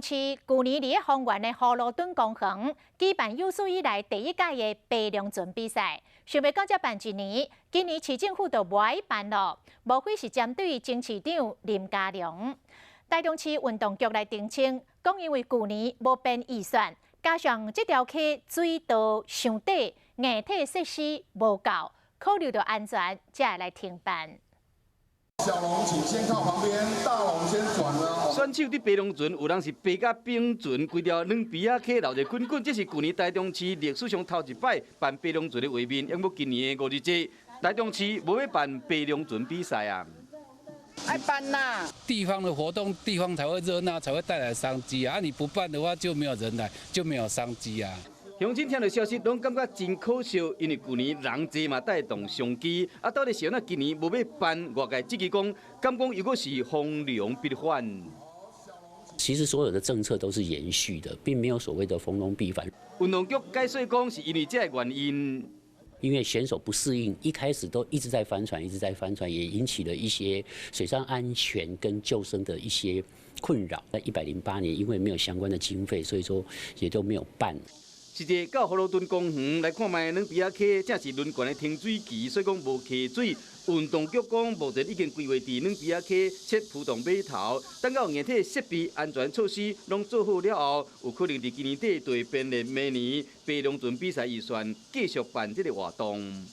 市舊年佇咧豐原的葫蘆墩公園舉辦有史以來第一屆的白龍船比賽，想袂到才辦一年，今年市政府就無愛辦咯，無非是針對前市長林佳龍。台中市運動局來澄清，講因為舊年無編預算，加上這條溪水道傷短，硬體設施無夠，考慮到安全，才會來停辦。小龍請先靠旁邊，大龍先轉了。選手佇白龍船，有人是白甲冰船，規條軟埤仔溪流熱滾滾。這是舊年台中市歷史上頭一擺辦白龍船的畫面。毋過今年的五日節，台中市無欲辦白龍船比賽啊。愛辦啦！地方的活動，地方才會熱鬧，才會帶來商機啊！啊，你不辦的話，就沒有人來，就沒有商機啊。鄉親聽到消息，攏感覺真可惜，因為舊年人濟嘛帶動商機，啊，到底是按怎今年無欲辦？外界質疑講，敢講又閣是逢龍必反。其實所有的政策都是延續的，並沒有所謂的逢龍必反。運動局解釋講，是因為這個原因。因為選手不適應，一開始都一直在翻船，一直在翻船，也引起了一些水上安全跟救生的一些困擾。在108年，因為沒有相關的經費，所以說也都沒有辦。實際到葫蘆墩公園來看覓軟埤仔溪，正是輪懸的停水期，所以講無溪水。運動局講，目前已經規劃佇軟埤仔溪設浮動碼頭，等到硬體設備、安全措施攏做好了後，有可能佇今年底對編列明年白龍船比賽預算，繼續辦這個活動。